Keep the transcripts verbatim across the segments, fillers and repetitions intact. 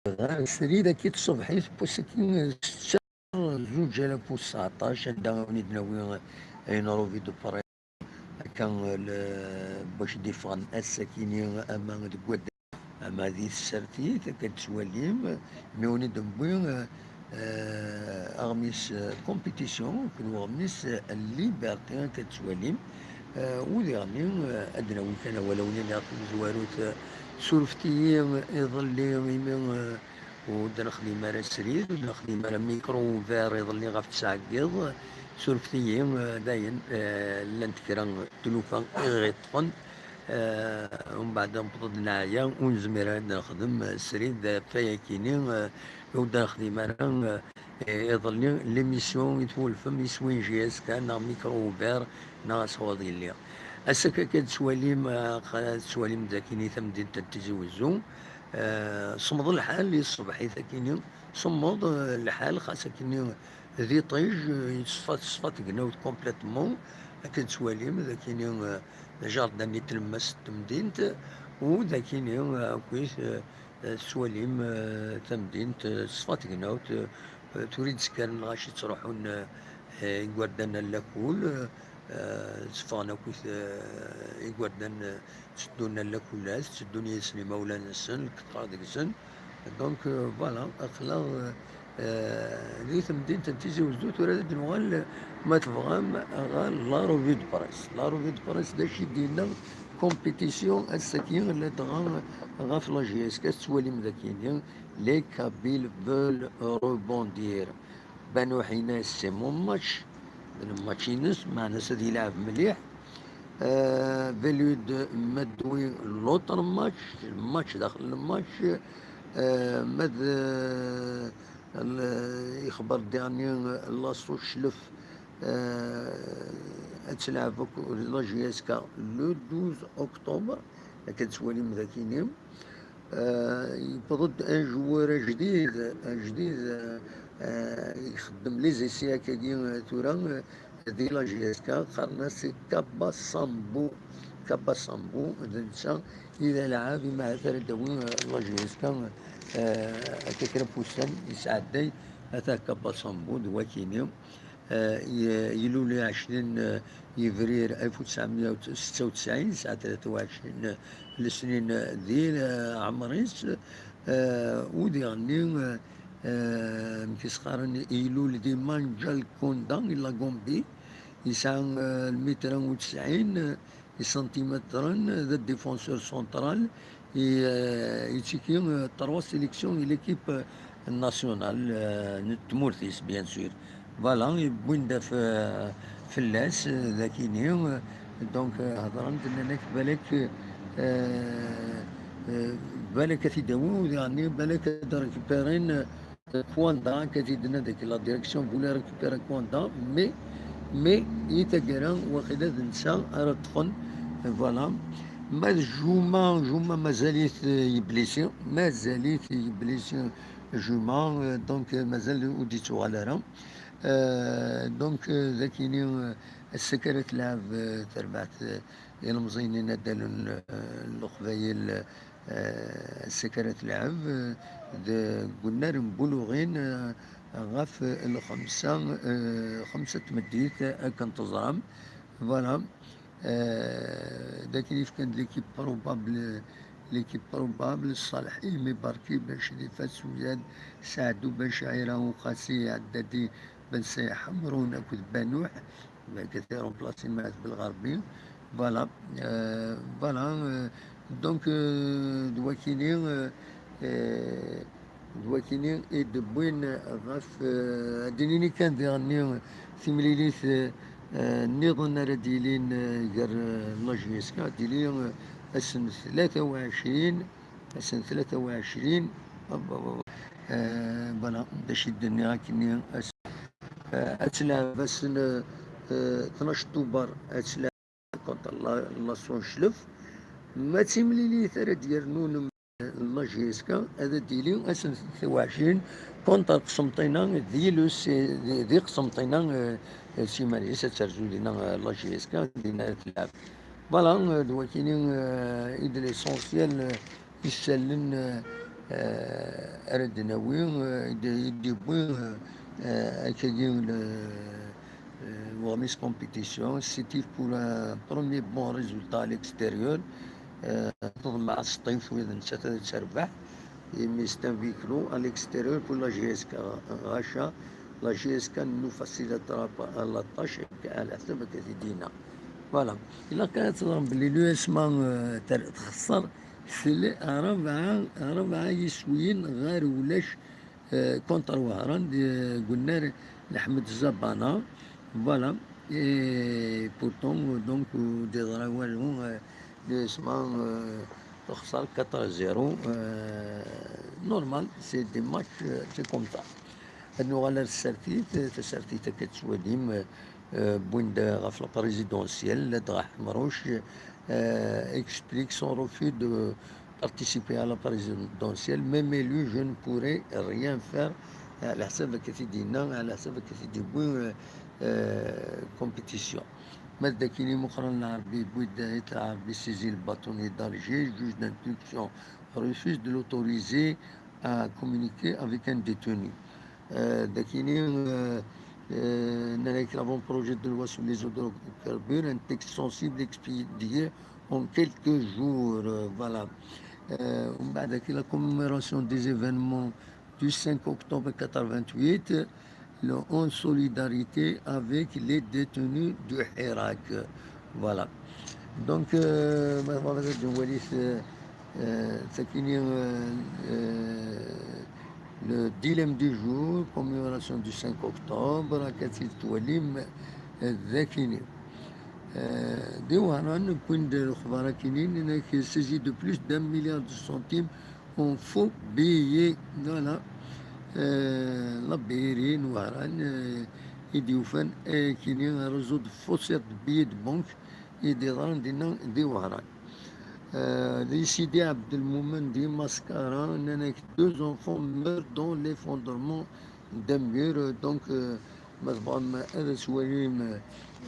Srid-agi tṣebḥit n wass-agi, ssetta, zuǧ alaf u tseɛṭac, anda i wen-id-nawi une revue de presse, akka, bac d-iffɣen ass-akini ama deg waddad ama di tsertit, akka d-tettwalim, mi wen-id-newwi, eh, aɣmis, eh, compétition, akked uɣmis, eh, Liberté, akka d-tettwalim. Eh, u diɣenni, eh, ad d-nawi kan awal, a wen-iniɣ tamezwarut, eh, surfet-iyi iḍelli, imi, eh, ur d-nexdim ara srid, ur d-nexdim ara micro ouvert iḍelli ɣef tesɛa n yiḍ. Surfet-iyi, eh, dayen, eh, llant kra n tlufa i ɣ-iṭṭfen. Eh, umbeɛd newweḍ-d neɛya, ur nezmir ara ad nexdem srid ɣef wayakini, eh, ur d-nexdim ara, eh, iḍelli l'émission i twulfem iswi n J S K neɣ micro ouvert neɣ asɣuḍ yelli. Ass-a akka ad tettwalim, eh, ad tettwalim dagi tamdint n Tizi Wezzu. Eh, semmeḍ lḥal i ṣṣbeḥit akini, semmeḍ, eh, lḥal, xas akini d iṭij, eh, yeṣfa, teṣfa tegnawt complètement. Akken tettwalim, d akini, eh, d ajardin i tlemmast n temdint, u d akini, eh, akkit, eh, eh, tettwalim, eh, tamdint, eh, teṣfa tegnawt, eh, tura i d-sekkaren lɣaci ttruḥun, eh, eh, igerdan n lakul, eh, eh, tteffɣen akkit, eh, igerdan, eh, tteddun n lakulat, tteddun yid-sen imawlan-nsen, lketṛa deg-sen. Donc, euh, voilà, aql-aɣ, euh, di temdint n Tizi Wezzu, tura ad d-nuɣal, ma tebɣam, ɣer la revue de presse. La revue de presse, d acu i d-yenna compétition ass-agi, ladɣa ɣef la J S K, tettwalim dagi, les Kabyles veulent rebondir. Banuḥ yenna-as c'est mon match, d lmatch-ines, meɛna-s ad yelɛeb mliḥ. Euh, Belud Madoui, l'autre match, lmatch daxel lmatch. Euh, ma d, euh, l-, ixbar dernier, euh, Laṣu Clef, euh, ad telɛeb akked la J S K le douze octobre, akka tettwalim d akini. Euh, yewweḍ-d un joueur ajdid, ajdid, euh, euh, ixeddem les essais akkagi, euh, tura, euh, di la J S K, qqaren-as Kaba Sambu. Kaba Sambu, d netta i d alɛab, i ma ahat ara d-tawi, euh, la J S K, euh, akka kra n wussan yesɛedday, ata Kaba Sambu d wakini. Eh, ye-, yeluli ɛecrin, eh, yebrir alef u tesɛemya u setta u tesɛin, yesɛa tlata u ɛecrin, eh, lesnin, eh, di, eh, ɛemr-is, eh, u diɣenni, eh, eh, amek i s-qqaren, ilul di Manjalkonda, i la Gambie, yesɛa, eh, lmitra u tesɛin, eh, isantimitren, d défenseur central, i, eh, yettiki, eh, trois sélections i l'équipe, eh, nationale, eh, n tmurt-is, bien sûr. Voilà, wwin-d af, eh, fell-as, eh, d akini, eh, donc, eh, hedren-d, nnan-ak balak, eh, eh, balak ad t-id-awin, yeɛni balak ad récupérin, eh, Kwanda, akka i d-tenna deg la direction voulait récupérer Kwanda, mais, mais i taggara waqila d netta ara ṭṭfen, voilà. Ma d Juma, Juma mazal-it, eh, yeblisi, mazal-it yeblisi Juma, eh, donc, eh, mazal ur d-yettuɣal ara. Eh, donc, eh, d akini, eh, ass-a kan ara tleɛb, eh, terbaɛt, eh, ilemẓiyen n inaddalen, eh, n Leqbayel, eh, ass-a kan ara tleɛb, eh, deg unnar n Buluɣin, eh, ɣef lxemsa, eh, xemsa n tmeddit, akken teẓram. Voilà. Eh, d akken i fkan d l'équipe probable, l'équipe probable, Ṣaleḥ Imi Barki, Bacri Fasuyad, Saɛdu Bacɛira, Uqasi Ɛeddadi, Ben Sayeḥ Ḥemrun akked Banuḥ, ma akka i remplasin Maɛad Belɣerbi. Voilà. Euh, voilà, euh, donc, euh, d wakini, euh, euh, d wakini i d-wwin ɣef, euh, ad d-nini kan diɣenni timlilit, euh, euh, nniḍen ara d-yilin, euh, gar, euh, la J S K, ad d-yili, euh, ass n tlata u ɛecrin, ass n tlata u ɛecrin, euh, voilà, d acu i d-nniɣ akkenni, ass, euh, ad tleɛb ass n, euh, euh, tnac Tubeṛ, ad tleɛb contre la, la Sonchlef. Ma d timlilit ara d-yernun la J S K, ad d-yili ass n tlata u ɛecrin contre Qsenṭina, d Ilus, di, di Qsenṭina, eh, s iman-is ad terzu dinna, eh, la J S K, dinna ara tleɛb. Voilà, eh, d wakini, eh, i d l'essentiel, eh, isallen, eh, euh, ara d-nawi, euh, i d-, i d-yewwi, euh, euh, akkagi le, euh, Miss Compétition, c'était pour un premier bon résultat à l'extérieur. Euh, teḍmeɛ Sṭif wid nettat ad terbeḥ, mais c'est un huis clos à l'extérieur pour la J S K. Ɣaca, la J S K nous facilitera pas la tâche, ɛla ḥsab akka t-id-yenna. Voilà. Ilaq ad teẓrem belli l'U S M A, euh, ter-, txeṣṣer tlata, rebɛa, rebɛa yiswiyen ɣer ulac, euh, contre Wehran, di, deg unnar n Ḥmed Zabana. Voilà. Et pourtant, donc, euh, des raoualons, euh, l'U S M A, euh, txeṣṣer quatre zéro. Euh, normal, c'est des matchs, euh, c'est comme ça. Ad nuɣal ar tsertit, tasertit akka tettwalim, euh, wwin-d ɣef la présidentielle, Ladɣa Ḥemruc, euh, explique son refus de participer à la présidentielle, même élu, je ne pourrai rien faire, ɛla ḥsab akka t-id-yenna, ɛla ḥsab akka t-id-yewwi, euh, euh, compétition. Ma d akini Muqran Lɛerbi, Bouid Ait Lɛerbi saisit le bâtonnier d'Alger, juge d'instruction refuse de l'autoriser à communiquer avec un détenu. Euh, dakini, euh, euh, nnan-ak l'avant-projet de loi sur les hydrocarbures, un texte sensible expédié en quelques jours, euh, voilà. Euh, ومن بعد, la commémoration des événements du cinq octobre quatre-vingt-huit, le, en solidarité avec les détenus du Hirak. Voilà. Donc, euh, ma tebɣiḍ ad nwali, euh, euh, sakini, euh, euh, le dilemme du jour, commémoration du cinq octobre, akka tt-id-twalim, euh, dakini. Euh, di Wehran, wwin-d lexbar akini, nnan-ak saisi de plus d'un milliard de centimes en faux billets. Voilà. Euh, la mairie n Wehran, euh, i d-yufan akini un réseau de faussaires de billets de banque i d-yeḍran dinna di Wehran. Euh, di Sidi Ɛebdelmumen di Mascara, nnan-ak deux enfants meurent dans l'effondrement d'un mur. Donc, euh, ma tebɣam ad twalim,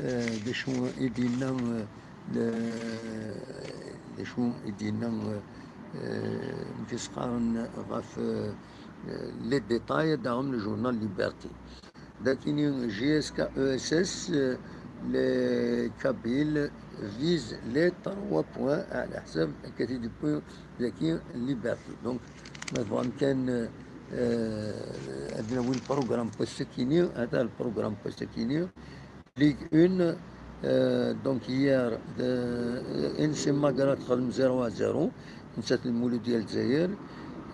euh, d acu i d-yenna, euh, le-, d acu i d-yenna, euh, euh, amek i s-qqaren ɣef, euh, les détails, ad d-taɣem le journal Liberté. Dakini J S K E S S, euh, les Kabyles visent les trois points, ɛla ḥsab akka t-id-yewwi daki Liberté. Donc, ma tebɣam kan, euh, ad nawi le programme n wass-akini, ata le programme n wass-akini. Ligue un, euh, donc hier, euh, N C Magra texdem zéro à zéro, nettat n Lmuludya n Lezzayer.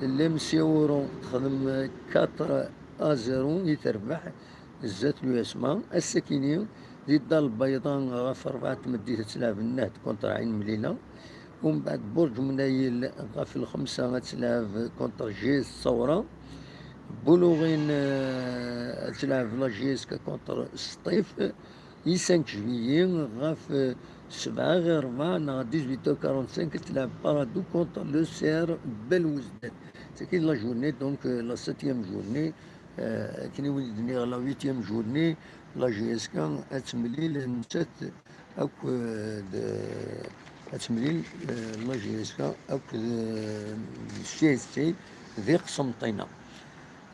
L M C Oran texdem quatre à zéro i terbeḥ zdat l'U S M A. Ass-akini, di Dda Lbayḍa ɣef rebɛa n tmeddit ad tleɛb Nnehd contre Ɛin Mlila. Umbeɛd Burǧ Mnayel ɣef lxemsa ad tleɛb contre G S Ṣawra. Buluɣin, euh, ad tleɛb la J S K contre Sṭif. I cinq juillet ɣef, euh, sebɛa ɣir rebɛa neɣ dix-huit heures quarante-cinq ad tleɛb Paradou contre le C R Belouizdad. C'est la journée, donc, euh, la septième journée, euh, akken i wen-d-nniɣ, la huitième journée, la J S K ad temlil nettat akked, euh, ad temlil, euh, la J S K akked, euh, C S C di Qsenṭina.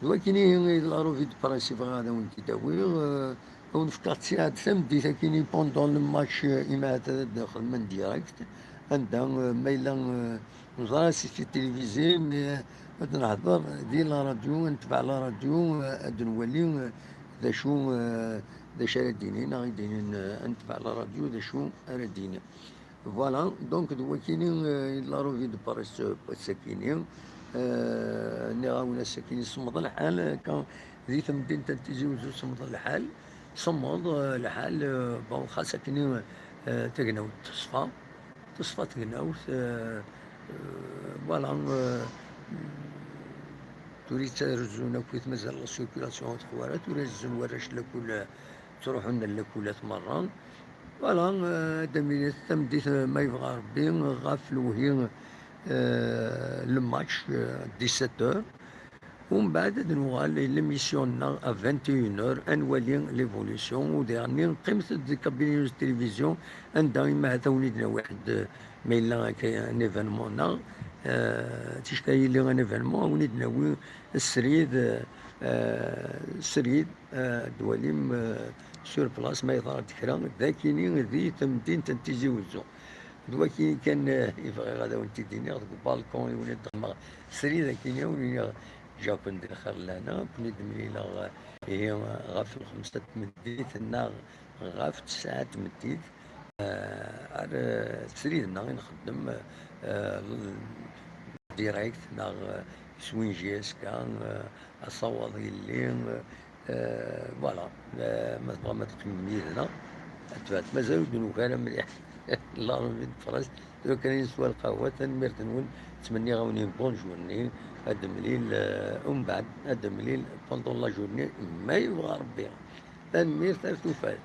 D wakini i d la revue de presse i bɣiɣ ad awen-t-id-awiɣ. Euh, ad wen-fkeɣ ttiɛad tameddit akini pendant le match, euh, imi ahat ad xedmen direct, anda, euh, ma yella, euh, neẓra si tilivizi, mais, euh, ad nehder di la radio, ad netbeɛ la radio, euh, ad nwali, euh, d acu, euh, d acu ara d-inin, neɣ i d-inin, euh, ad netbeɛ la radio, d acu ara d-inin. Voilà, donc d wakini, euh, i d la revue de presse, euh, n wass-akini. Euh, nniɣ-awen ass-akini semmeḍ lḥal, euh, kan di temdint n Tizi Uzzu semmeḍ lḥal, semmeḍ, euh, lḥal, euh, bon, xas akini, euh, tagnawt teṣfa, teṣfa tegnawt, euh, euh, voilà, euh, tura i ttarezzun akkit, mazal la circulation ur teqwa ara, tura rezzun warrac lakul, euh, ttruḥun lakulat merra. Voilà, euh, ad am-iniɣ tameddit, euh, ma yebɣa Rebbi, ɣef lewhi, euh, le match, euh, dix-sept heures. Umbeɛd ad nuɣal i l'émission-nneɣ à vingt et une heures, ad nwali l'évolution, u diɣenni qqimet-d di Kabyle News Télévision, anda imi ahat ad wen-id-nawi ḥedd, ma yella akka un événement-nneɣ, Eh, ticki yili un événement, ad wen-id-nawi srid, eh, srid, eh, ad d-twalim, eh, sur place ma yeḍra-d kra, d akini di temdint n Tizi Wezzu. D wakini kan, eh, i bɣiɣ ad awen-t-id-iniɣ deg ubalkun i wen-id-xedmeɣ srid akini, ad wen-iniɣ jaken di lxir lehna, ad ken-id-mlileɣ, eh, ihi, ɣef lxemsa n tmeddit neɣ ɣef tesɛa n tmeddit, eh, ar, eh, srid-nneɣ i nxeddem, eh, direct neɣ, eh, s win J S K, eh, asawaḍ yelli, eh, voilà. Eh, ma tebɣam ad teqqimem yid-neɣ, ad tebɛet, mazal ur d-nuki ara mliḥ. La revue de presse, tura kan i neswa lqahwa, tanemmirt-nwen, ttmenniɣ-awen une bonne journée, ad nemlil, eh, umbeɛd, ad nemlil pendant la journée, ma yebɣa Rebbi. Tanemmirt, ar tufat.